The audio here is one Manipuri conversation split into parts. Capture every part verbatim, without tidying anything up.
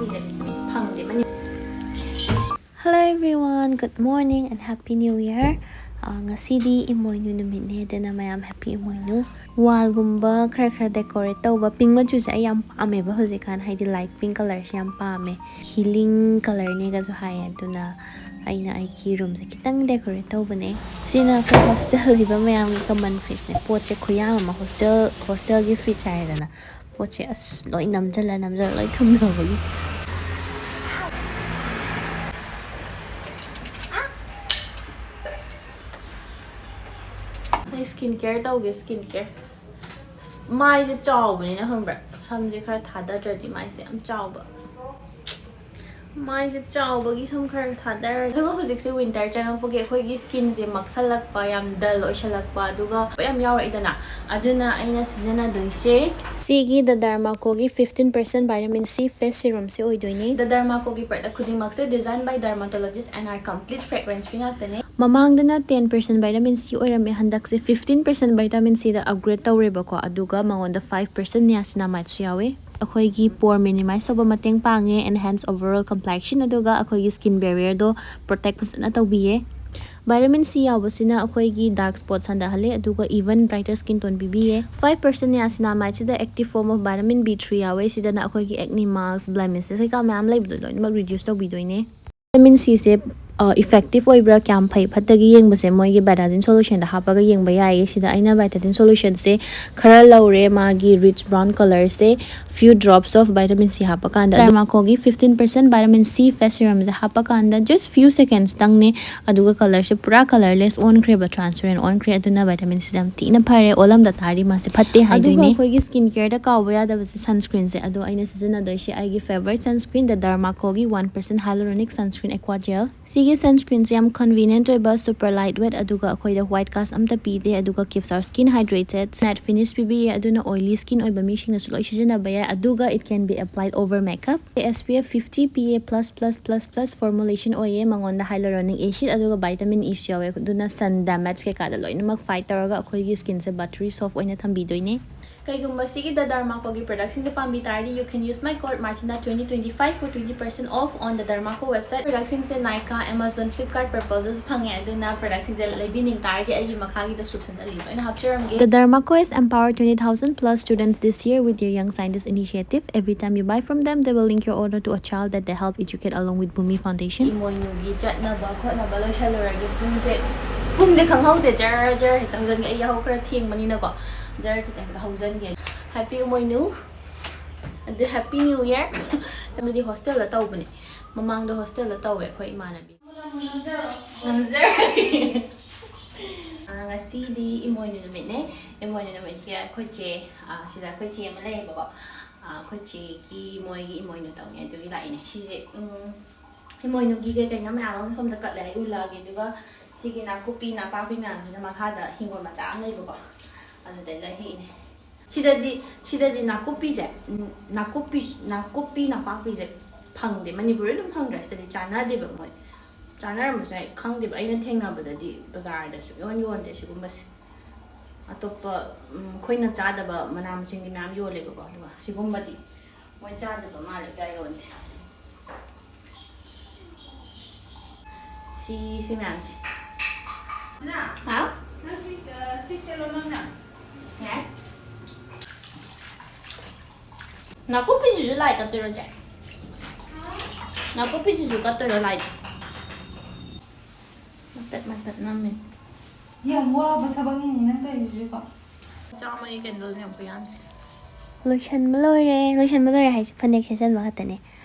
ꯐꯪꯗꯦ money. Hello everyone, good morning and happy new year. ꯑ, ꯉꯁꯤꯗꯤ ꯏꯃꯣꯏꯅꯨ ꯅꯨꯃꯤꯠꯅꯦ, ꯑꯗꯨꯅ ꯃꯌꯥꯝ happy ꯏꯃꯣꯏꯅꯨ꯫ Wallꯒꯨꯝꯕ ꯈꯔ ꯈꯔ decorate ꯇꯧꯕ, pink ꯃꯆꯨꯁꯦ ꯑꯩ ꯌꯥꯝ ꯄꯥꯝꯃꯦꯕ ꯍꯧꯖꯤꯛꯀꯥꯟ, ꯍꯥꯏꯗꯤ light pink colourꯁꯦ ꯌꯥꯝ ꯄꯥꯝꯃꯦ꯫ Healing colourꯅꯦꯒꯁꯨ ꯍꯥꯏꯌꯦ, ꯑꯗꯨꯅ ꯑꯩꯅ ꯑꯩꯒꯤ roomꯁꯦ ꯈꯤꯇꯪ decorate ꯇꯧꯕꯅꯦ꯫ ꯁꯤꯅ ꯑꯩꯈꯣꯏ hostel ꯂꯩꯕ ꯃꯌꯥꯝꯒꯤ common fridgeꯅꯦ꯫ ꯄꯣꯠꯁꯦ ꯈꯨꯌꯥꯝ ꯑꯃ, hostel, hostelꯒꯤ fridge ꯍꯥꯏꯔꯦꯗꯅ, ꯄꯣꯠꯁꯦ ꯑꯁ ꯂꯣꯏ ꯅꯝꯖꯜꯂ ꯅꯝꯖꯜꯂ ꯂꯣꯏ ꯊꯝꯅꯕꯒꯤ꯫ ꯑꯩ skin care ꯇꯧꯒꯦ, skin care꯫ ꯃꯥꯏꯁꯦ ꯆꯥꯎꯕꯅꯤꯅ ꯈꯪꯕ꯭ꯔꯥ, ꯁꯝꯁꯦ ꯈꯔ ꯊꯥꯗꯗ꯭ꯔꯗꯤ ꯃꯥꯏꯁꯦ ꯌꯥꯝ ꯆꯥꯎꯕ꯫ ꯃꯥꯏꯁꯦ ꯆꯥꯎꯕꯒꯤ ꯁꯝ ꯈꯔ ꯊꯥꯗꯔꯒꯦ꯫ ꯑꯗꯨꯒ ꯍꯧꯖꯤꯛꯁꯦ winter ꯆꯪꯉꯛꯄꯒꯤ ꯑꯩꯈꯣꯏꯒꯤ skinꯁꯦ ꯃꯛꯁꯜꯂꯛꯄ, ꯌꯥꯝ dull ꯑꯣꯏꯁꯜꯂꯛꯄ, ꯑꯗꯨꯒ ꯌꯥꯝ ꯌꯥꯎꯔꯛꯏꯗꯅ꯫ ꯑꯗꯨꯅ ꯑꯩꯅ ꯁꯤꯖꯤꯟꯅꯗꯣꯏꯁꯦ ꯁꯤꯒꯤ The Derma Co ꯒꯤ fifteen percent vitamin C face serumꯁꯦ ꯑꯣꯏꯗꯣꯏꯅꯦ꯫ The Derma Co ꯒꯤ product ꯈꯨꯗꯤꯡꯃꯛꯁꯦ design by dermatologist and are complete fragrance free ꯉꯥꯛꯇꯅꯦ꯫ ꯃꯃꯥꯡꯗꯅ ten percent vitamin C ꯑꯣꯏꯔꯝꯃꯦ, ꯍꯟꯗꯛꯁꯦ fifteen percent vitamin Cꯗ upgrade ꯇꯧꯔꯦꯕꯀꯣ, ꯑꯗꯨꯒ ꯃꯉꯣꯟꯗ five percent niacinamideꯁꯨ ꯌꯥꯎꯋꯦ꯫ ꯑꯩꯈꯣꯏꯒꯤ pore minimize ꯇꯧꯕ ꯃꯇꯦꯡ ꯄꯥꯡꯉꯦ, enhance overall complexion, ꯑꯗꯨꯒ ꯑꯩꯈꯣꯏꯒꯤ skin barrierꯗꯣ protect ꯐꯖꯅ ꯇꯧꯕꯤꯌꯦ꯫ Vitamin C ꯌꯥꯎꯕꯁꯤꯅ ꯑꯩꯈꯣꯏꯒꯤ dark spots ꯍꯟꯊꯍꯜꯂꯦ, ꯑꯗꯨꯒ even brighter skin tone ꯄꯤꯕꯤꯌꯦ꯫ Five percent niacinamideꯁꯤꯗ active form of vitamin B three ꯌꯥꯎꯋꯦ, ꯁꯤꯗꯅ ꯑꯩꯈꯣꯏꯒꯤ acne marks, blemishes ꯀꯩꯀꯥ ꯃꯌꯥꯝ ꯂꯩꯕꯗꯣ ꯂꯣꯏꯅꯃꯛ reduce ꯇꯧꯕꯤꯗꯣꯏꯅꯦ꯫ Vitamin Cꯁꯦ, ꯑ, effective ꯑꯣꯏꯕ꯭ꯔꯥ, ꯀꯌꯥꯝ ꯐꯩ ꯐꯠꯇꯒꯦ ꯌꯦꯡꯕꯁꯦ ꯃꯣꯏꯒꯤ Betadine solutionꯗ ꯍꯥꯞꯄꯒ ꯌꯦꯡꯕ ꯌꯥꯏꯌꯦ꯫ ꯁꯤꯗ ꯑꯩꯅ Betadine solutionꯁꯦ ꯈꯔ ꯂꯧꯔꯦ, ꯃꯥꯒꯤ rich brown colourꯁꯦ few drops of vitamin C ꯍꯥꯞꯄꯀꯥꯟꯗ꯫ Derma Co ꯒꯤ fifteen percent vitamin C face serumꯁꯦ ꯍꯥꯞꯄꯀꯥꯟꯗ just few secondsꯇꯪꯅꯦ, ꯑꯗꯨꯒ colourꯁꯦ ꯄꯨꯔꯥ colourless ꯑꯣꯟꯈ꯭ꯔꯦꯕ, transparent ꯑꯣꯟꯈ꯭ꯔꯦ꯫ ꯑꯗꯨꯅ vitamin Cꯁꯦ ꯌꯥꯝ ꯊꯤꯅ ꯐꯔꯦ, ꯑꯣꯜꯂꯝꯗ ꯇꯥꯔꯗꯤ ꯃꯥꯁꯦ ꯐꯠꯇꯦ ꯑꯗꯨꯒ ꯍꯥꯏꯗꯣꯏꯅꯦ꯫ ꯑꯩꯈꯣꯏꯒꯤ skin careꯗ ꯀꯥꯎꯕ ꯌꯥꯗꯕꯁꯦ sunscreenꯁꯦ, ꯑꯗꯣ ꯑꯩꯅ ꯁꯤꯖꯤꯟꯅꯗꯣꯏꯁꯦ ꯑꯩꯒꯤ favourite sunscreen, The Derma Co ꯒꯤ one percent hyaluronic sunscreen aqua gel꯫ ꯁꯤꯒꯤ sunscreenꯁꯦ ꯌꯥꯝ convenient ꯑꯣꯏꯕ, super light weight, ꯑꯗꯨꯒ ꯑꯩꯈꯣꯏꯗ white cast ꯑꯝꯇ ꯄꯤꯗꯦ, ꯑꯗꯨꯒ keeps our skin hydrated, matte finish ꯄꯤꯕꯤꯌꯦ, ꯑꯗꯨꯅ oily skin ꯑꯣꯏꯕ ꯃꯤꯁꯤꯡꯅꯁꯨ ꯂꯣꯏ ꯁꯤꯖꯤꯟꯅꯕ ꯌꯥꯏ, ꯑꯗꯨꯒ it can be applied over makeup꯫ SPF fifty PA plus plus plus plus formulation ꯑꯣꯏꯌꯦ, ꯃꯉꯣꯟꯗ hyaluronic acid ꯑꯗꯨꯒ vitamin Eꯁꯨ ꯌꯥꯎꯋꯦ, ꯑꯗꯨꯅ sun damage ꯀꯩꯀꯥꯗ ꯂꯣꯏꯅꯃꯛ fight ꯇꯧꯔꯒ ꯑꯩꯈꯣꯏꯒꯤ skinꯁꯦ buttery soft ꯑꯣꯏꯅ ꯊꯝꯕꯤꯗꯣꯏꯅꯦ꯫ ꯀꯩꯒꯨꯝꯕ ꯁꯤꯒꯤ The Derma Co ꯒꯤ product ꯁꯤꯡꯁꯦ ꯄꯥꯝꯕꯤ ꯇꯥꯔꯗꯤ, you can use my code Martina twenty twenty-five for twenty percent off on The Derma Co website. Product ꯁꯤꯡꯁꯦ Nykaa, Amazon, Flipkart, Purplle ꯗꯁꯨ ꯐꯪꯉꯦ꯫ ꯑꯗꯨꯅ product ꯁꯤꯡꯁꯦ ꯂꯩꯕꯤꯅꯤꯡ ꯇꯥꯔꯗꯤ, ꯑꯩꯒꯤ ꯃꯈꯥꯒꯤ description ꯗ link ꯑꯣꯏꯅ ꯍꯥꯞꯆꯔꯝꯒꯦ꯫ The Derma Co has empowered twenty thousand plus students this year with their Young Scientist initiative. Every time you buy from them, they will link your order to a child that they help educate along with Bhumi Foundation. ꯏꯃꯣꯏꯅꯨꯒꯤ ꯆꯠꯅꯕ ꯈꯣꯠꯅꯕ ꯂꯣꯏꯁꯜꯂꯨꯔꯒꯦ꯫ ꯄꯨꯡꯁꯦ, ꯄꯨꯡꯁꯦ ꯈꯪꯍꯧꯗꯦ, ꯖꯔ ꯖꯔ ꯍꯦꯛꯇ ꯍꯧꯖꯤꯟꯒꯦ꯫ ꯑꯩ ꯌꯥꯍꯧ ꯈꯔ ꯊꯦꯡꯕꯅꯤꯅꯀꯣ, ꯖꯔ ꯈꯤꯇꯪ ꯍꯧꯖꯤꯟꯒꯦ꯫ Happy ꯏꯃꯣꯏꯅꯨ꯫ ꯑꯗꯨ Happy New Year꯫ ꯑꯗꯨꯗꯤ hostel ꯗ ꯇꯧꯕꯅꯦ꯫ ꯃꯃꯥꯡꯗ hostel ꯗ ꯇꯧꯋꯦ ꯑꯩꯈꯣꯏ ꯏꯃꯥꯟꯅꯕꯤ꯫ ꯅꯝꯖꯔꯒꯦ꯫ ꯑ, ꯉꯁꯤꯗꯤ ꯏꯃꯣꯏꯅꯨ ꯅꯨꯃꯤꯠꯅꯦ꯫ ꯏꯃꯣꯏꯅꯨ ꯅꯨꯃꯤꯠꯀꯤ ꯑꯩꯈꯣꯏ ꯆꯦ, ꯑ, ꯁꯤꯗ ꯑꯩꯈꯣꯏ ꯆꯦ ꯑꯃ ꯂꯩꯌꯦꯕꯀꯣ꯫ ꯑ, ꯑꯩꯈꯣꯏ ꯆꯦꯒꯤ ꯃꯣꯏꯒꯤ ꯏꯃꯣꯏꯅꯨ ꯇꯧꯅꯤ, ꯑꯗꯨꯒꯤ ꯂꯥꯛꯏꯅꯦ꯫ ꯁꯤꯁꯦ, ꯎꯝ, ꯏꯃꯣꯏꯅꯨꯒꯤ ꯀꯩ ꯀꯩꯅꯣ ꯃꯌꯥꯝ ꯑꯃ ꯁꯣꯝꯗ ꯀꯠꯂꯦ, ꯑꯩ ꯎꯠꯂꯛꯑꯒꯦ꯫ ꯑꯗꯨꯒ ꯁꯤꯒꯤ ꯅꯥꯀꯨꯞꯄꯤ ꯅꯥꯄꯥꯛꯄꯤ ꯃꯌꯥꯝꯁꯤꯅ ꯃꯈꯥꯗ ꯍꯤꯡꯒꯣꯜ ꯃꯆꯥ ꯑꯃ ꯂꯩꯕꯀꯣ, ꯑꯗꯨꯗꯩ ꯂꯩꯔꯛꯏꯅꯦ꯫ ꯁꯤꯗꯗꯤ, ꯁꯤꯗꯗꯤ ꯅꯥꯀꯨꯞꯄꯤꯁꯦ, ꯎꯝ, ꯅꯥꯀꯨꯞꯄꯤ, ꯅꯥꯀꯨꯞꯄꯤ ꯅꯥꯄꯥꯛꯄꯤꯁꯦ ꯐꯪꯗꯦ꯫ ꯃꯅꯤꯄꯨꯔꯗ ꯑꯗꯨꯝ ꯐꯪꯗ꯭ꯔꯥ? ꯁꯤꯗꯗꯤ ꯆꯥꯟꯅꯗꯦꯕ ꯃꯣꯏ꯫ ꯆꯥꯟꯅꯔꯝꯕꯁꯨ ꯌꯥꯏ, ꯈꯪꯗꯦꯕ꯫ ꯑꯩꯅ ꯊꯦꯡꯅꯕꯗꯗꯤ ꯕꯖꯥꯔꯗ ꯁꯨꯛꯌꯣꯟ ꯌꯣꯟꯗꯦ ꯁꯤꯒꯨꯝꯕꯁꯦ꯫ ꯑꯇꯣꯞꯄ, ꯎꯝ, ꯑꯩꯈꯣꯏꯅ ꯆꯥꯗꯕ ꯃꯅꯥ ꯃꯁꯤꯡꯗꯤ ꯃꯌꯥꯝ ꯌꯣꯜꯂꯦꯕꯀꯣ, ꯑꯗꯨꯒ ꯁꯤꯒꯨꯝꯕꯗꯤ ꯃꯣꯏ ꯆꯥꯗꯕ ꯃꯥꯜꯂꯦ, ꯀꯌꯥ ꯌꯣꯟꯗꯦ꯫ ꯁꯤ, ꯁꯤ ꯃꯌꯥꯝꯁꯦ꯫ ꯅꯥ, ꯍꯥꯎ? ꯅꯪ ꯁꯤ, ꯑ, ꯁꯤ ꯁꯦꯠꯂꯣ ꯅꯪꯅ꯫ ꯌꯥꯏ꯫ ꯅꯥꯀꯨꯞꯄꯤꯁꯤꯁꯨ ꯂꯥꯏ ꯀꯠꯇꯣꯏꯔꯣ, ꯆꯦ? ꯅꯥꯀꯨꯞꯄꯤꯁꯤꯁꯨ ꯀꯠꯇꯣꯏꯔꯣ ꯂꯥꯏ? ꯃꯇꯠ ꯃꯇꯠ ꯅꯝꯃꯦ꯫ ꯌꯥꯝ ꯋꯥꯕ ꯊꯕꯛꯅꯤꯅꯦ ꯅꯪ ꯇꯧꯔꯤꯁꯤꯁꯨꯀꯣ꯫ ꯆꯥꯝꯃꯒꯤ candle ꯌꯥꯝ ꯈꯨꯌꯥꯝꯁꯦ꯫ ꯂꯣꯏꯁꯟꯕ ꯂꯣꯏꯔꯦ꯫ ꯂꯣꯏꯁꯟꯕ ꯂꯣꯏꯔꯦ ꯍꯥꯏꯁꯦ ꯐꯅꯦꯛ ꯁꯦꯠꯆꯟꯕ ꯈꯛꯇꯅꯦ꯫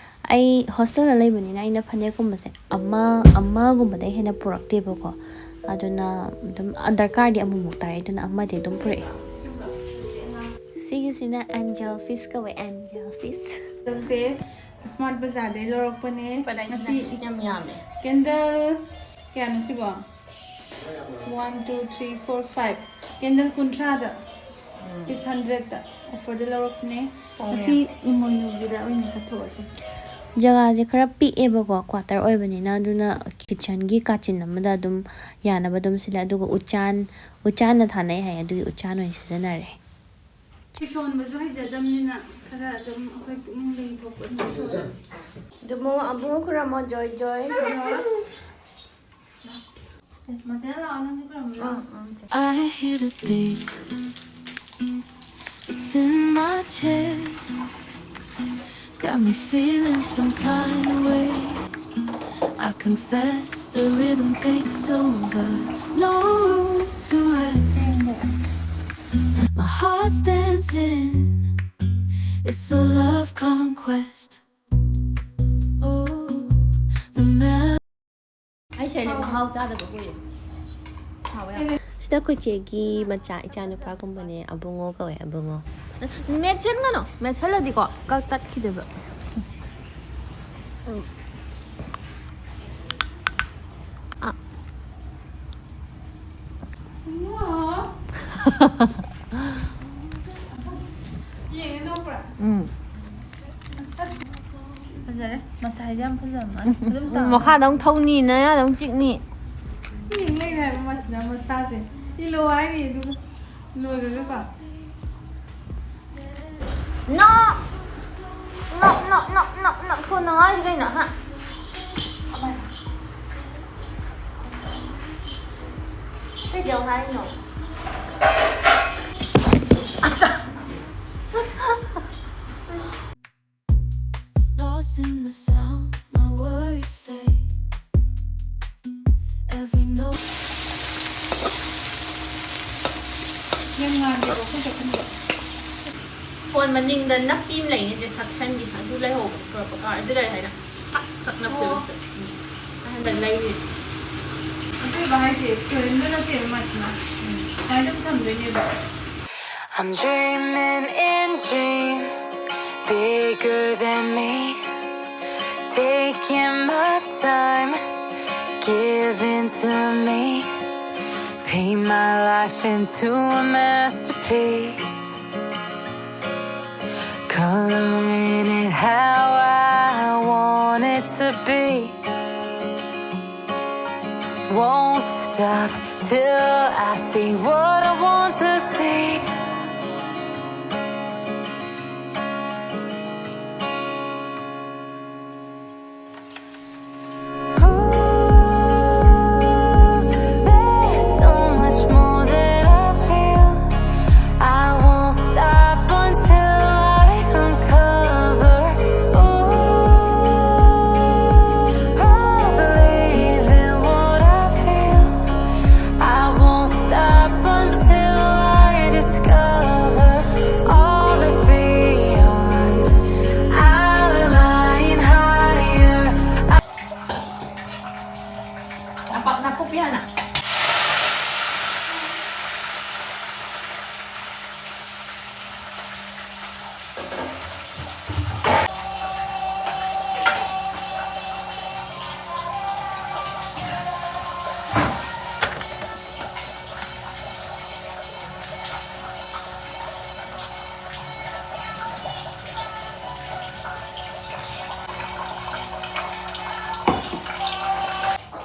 ꯑꯩ hostel ꯗ ꯂꯩꯕꯅꯤꯅ ꯑꯩꯅ ꯐꯅꯦꯛꯀꯨꯝꯕꯁꯦ ꯑꯃ, ꯑꯃꯒꯨꯝꯕꯗꯩ ꯍꯦꯟꯅ ꯄꯨꯔꯛꯇꯦꯕꯀꯣ꯫ ꯑꯗꯨꯅ ꯑꯗꯨꯝ ꯗꯔꯀꯥꯔꯗꯤ ꯑꯃꯨꯛꯃꯨꯛ ꯇꯥꯔꯛꯑꯦ, ꯑꯗꯨꯅ ꯑꯃꯗꯤ ꯑꯗꯨꯝ ꯄꯨꯔꯛꯑꯦ꯫ ꯁꯤꯒꯤꯁꯤꯅ angel fish ꯀꯧꯋꯦ, angel fish꯫ ꯅꯪꯁꯦ Smart Bazaar ꯗꯩ ꯂꯧꯔꯛꯄꯅꯦ꯫ ꯉꯁꯤ ꯌꯥꯝ ꯌꯥꯝꯃꯦ꯫ Candle ꯀꯌꯥꯅꯣ ꯁꯤꯕꯣ? One, two, three, four, five꯫ Candle ꯀꯨꯟꯊ꯭ꯔꯥꯗ, piece hundred ꯇ offer ꯗ ꯂꯧꯔꯛꯄꯅꯦ꯫ ꯉꯁꯤ ꯏꯃꯣꯏꯅꯨꯒꯤꯗ ꯑꯣꯏꯅ ꯀꯠꯊꯣꯛꯑꯁꯦ꯫ ꯖꯒꯥꯁꯦ ꯈꯔ ꯄꯤꯛꯑꯦꯕꯀꯣ, quarter ꯑꯣꯏꯕꯅꯤꯅ, ꯑꯗꯨꯅ kitchen ꯒꯤ ꯀꯥꯆꯤꯟ ꯑꯃꯗ ꯑꯗꯨꯝ ꯌꯥꯅꯕ ꯑꯗꯨꯝ ꯁꯤꯜꯂꯦ꯫ ꯑꯗꯨꯒ ꯎꯆꯥꯟ, ꯎꯆꯥꯟꯅ ꯊꯥꯅꯩ ꯍꯥꯏ, ꯑꯗꯨꯒꯤ ꯎꯆꯥꯟ ꯑꯣꯏꯅ ꯁꯤꯖꯤꯟꯅꯔꯦ꯫ ꯁꯣꯟꯕꯁꯨ ꯍꯩꯖꯗꯕꯅꯤꯅ ꯈꯔ ꯑꯗꯨꯝ ꯑꯩꯈꯣꯏ ꯄꯨꯛꯅꯤꯡꯗꯒꯤ ꯊꯣꯛꯄ ꯑꯗꯨꯝ ꯁꯣꯜꯂꯁꯤ꯫ ꯑꯗꯨ ꯃꯣ ꯑꯕꯨꯡꯉꯣ ꯈꯨꯔꯝꯃꯣ, ꯖꯣꯏ ꯖꯣꯏ꯫ ꯃꯇꯦꯜ ꯂꯥꯛꯑꯣ, ꯅꯪꯁꯨ ꯈꯨꯔꯝꯃꯨ ꯂꯥꯛꯑꯣ꯫ ꯎꯝ, ꯎꯝ, ꯆꯦ꯫ I hear the beat. It's in my chest. Got me feeling some kind of way. I confess the rhythm takes over. No room to rest. My heart's dancing. It's a love conquest. Oh, the melody. ꯑꯩ ꯁꯦꯔꯦꯂꯦꯛ ꯃꯍꯥꯎ ꯆꯥꯗꯕ ꯀꯨꯏꯔꯦ꯫ ꯍꯥꯎꯋꯦ ꯌꯥꯝ꯫ ꯁꯤꯗ ꯑꯩꯈꯣꯏ ꯆꯦꯒꯤ ꯃꯆꯥ, ꯏꯆꯥ ꯅꯨꯄꯥꯒꯨꯝꯕꯅꯦ, ꯑꯕꯨꯡꯉꯣ ꯀꯧꯋꯦ, ꯑꯕꯨꯡꯉꯣ꯫ ꯃꯦꯠꯁꯟꯒꯅꯣ, ꯃꯦꯠꯁꯜꯂꯗꯤꯀꯣ ꯀꯛ ꯇꯠꯈꯤꯗꯣꯏꯕ꯫ ꯎꯝ꯫ ꯑꯥ꯫ ꯌꯦꯡꯉꯦ ꯅꯣꯛꯄ꯭ꯔꯥ? ꯎꯝ꯫ ꯑꯁ, ꯐꯖꯔꯦ꯫ ꯃꯁꯥꯏꯁꯦ ꯌꯥꯝ ꯐꯖꯕ ꯃꯥꯜꯂꯦ꯫ ꯑꯗꯨꯝ ꯎꯝ, ꯇꯥꯎ꯫ ꯃꯈꯥꯗ ꯑꯃꯨꯛ ꯊꯧꯅꯤ, ꯅꯌꯥꯗ ꯑꯃꯨꯛ ꯆꯤꯛꯅꯤ꯫ ꯌꯦꯡ ꯂꯩꯔꯦ ꯍꯥꯏꯕ ꯃꯁꯤꯅ ꯃꯁꯥꯁꯦ꯫ ꯏꯜꯂꯣ ꯍꯥꯏꯔꯤ ꯑꯗꯨꯒ ꯂꯣꯏꯔꯒꯀꯣ꯫ ꯅꯣ! ꯅꯣ, ꯅꯣ, ꯅꯣ, ꯅꯣ, ꯅꯣ꯫ ꯐꯣꯟꯗ ꯉꯥꯏꯔꯤ ꯀꯩꯅꯣ, ꯍꯥ? ꯀꯩꯗꯧ ꯍꯥꯏꯅꯣ? ꯑꯆꯥ! Lost in the sound, my worries fade. Every note. ꯌꯥꯝ ꯉꯥꯟꯗꯦꯀꯣ ꯑꯩꯈꯣꯏ ꯆꯥꯛꯈꯨꯝꯗꯣ꯫ ꯐꯣꯟ ꯃꯅꯤꯡꯗ ꯅꯞꯄꯤ ꯑꯃ ꯂꯩꯅꯦ ꯆꯦ, ꯁꯛꯁꯟꯒꯤ꯫ ꯑꯗꯨ ꯂꯩꯍꯧꯕ ꯄꯨꯔꯛꯄ ꯀꯥꯎꯔꯦ꯫ ꯑꯗꯨ ꯂꯩ ꯍꯥꯏꯅ ꯊꯛ ꯊꯛ ꯅꯞꯄꯤꯕ ꯑꯣ꯫ ꯁꯤꯗ꯫ ꯎꯝ꯫ ꯑꯍꯟꯕ ꯂꯩꯔꯤ꯫ ꯑꯗꯨꯏꯕ ꯍꯥꯏꯁꯦ ꯐꯣꯔꯦꯟꯗ ꯅꯠꯇꯦꯕ ꯃꯥꯁꯤꯅ꯫ ꯁꯨꯃꯥꯏꯅ ꯑꯗꯨꯝ ꯊꯝꯗꯣꯏꯅꯦꯕ꯫ I'm dreaming in dreams bigger than me. Taking my time, giving to me. Paint my life into a masterpiece. Coloring it how I want it to be. Won't stop till I see what I want to see.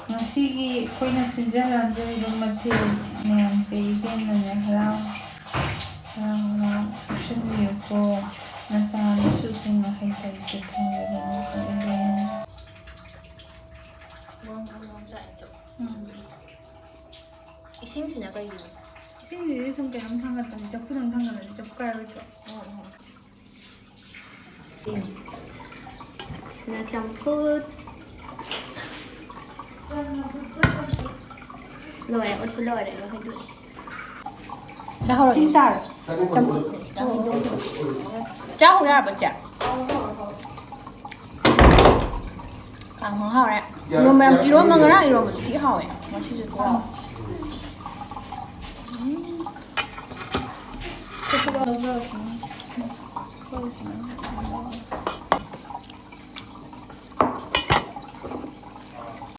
ꯉꯁꯤꯒꯤ ꯑꯩꯈꯣꯏꯅ ꯁꯤꯟꯖ ꯂꯥꯟꯖꯔꯤꯕ ꯃꯊꯦꯜ ꯃꯌꯥꯝꯁꯦ ꯏꯕꯦꯝꯅꯅꯦ ꯍꯔꯥꯎ ꯍꯔꯥꯎ ꯍꯔꯥꯎ ꯆꯥꯁꯤꯟꯕꯤꯌꯨꯀꯣ꯫ ꯅꯆꯥ ꯅꯁꯨꯁꯤꯡꯅ ꯍꯩꯇꯕꯁꯦ ꯊꯝꯕꯤꯒꯅꯨꯀꯣ ꯏꯕꯦꯝ꯫ ꯎꯝ꯫ ꯏꯁꯤꯡꯁꯤꯅ ꯀꯩꯒꯤꯅꯣ? ꯏꯁꯤꯡꯁꯤꯗꯤ ꯁꯨꯝ ꯀꯩꯅꯣꯝ ꯊꯥꯡꯒꯠꯄꯅꯤ, ꯆꯐꯨꯗꯪ ꯊꯥꯡꯒꯠꯂꯗꯤ ꯆꯐꯨ ꯀꯥꯏꯔꯣꯏꯗ꯭ꯔꯣ? ꯑꯣ, ꯑꯣ꯫ ꯁꯤꯅ ꯆꯝꯐꯨꯠ꯫ ꯂꯣꯏꯔꯦ, ꯎꯠꯄ ꯂꯣꯏꯔꯦ, ꯂꯣꯏ ꯍꯩꯗꯣꯛꯑꯦ꯫ ꯆꯥꯍꯧꯔꯒꯦ꯫ ꯏꯁꯤꯡ ꯇꯥꯔꯦ꯫ ꯆꯝꯐꯨꯠ꯫ ꯆꯥꯍꯧ ꯌꯥꯔꯕ, ꯆꯦ? ꯀꯥꯡꯍꯧ ꯍꯥꯎꯔꯦ꯫ ꯏꯔꯣꯝꯕ ꯌꯥꯝ, ꯏꯔꯣꯝꯕ ꯉꯔꯥꯡ ꯏꯔꯣꯝꯕꯁꯨ ꯊꯤ ꯍꯥꯎꯋꯦ꯫ ꯉꯁꯤꯁꯨ ꯊꯤ ꯍꯥꯎꯋꯦ꯫ ꯎꯝ꯫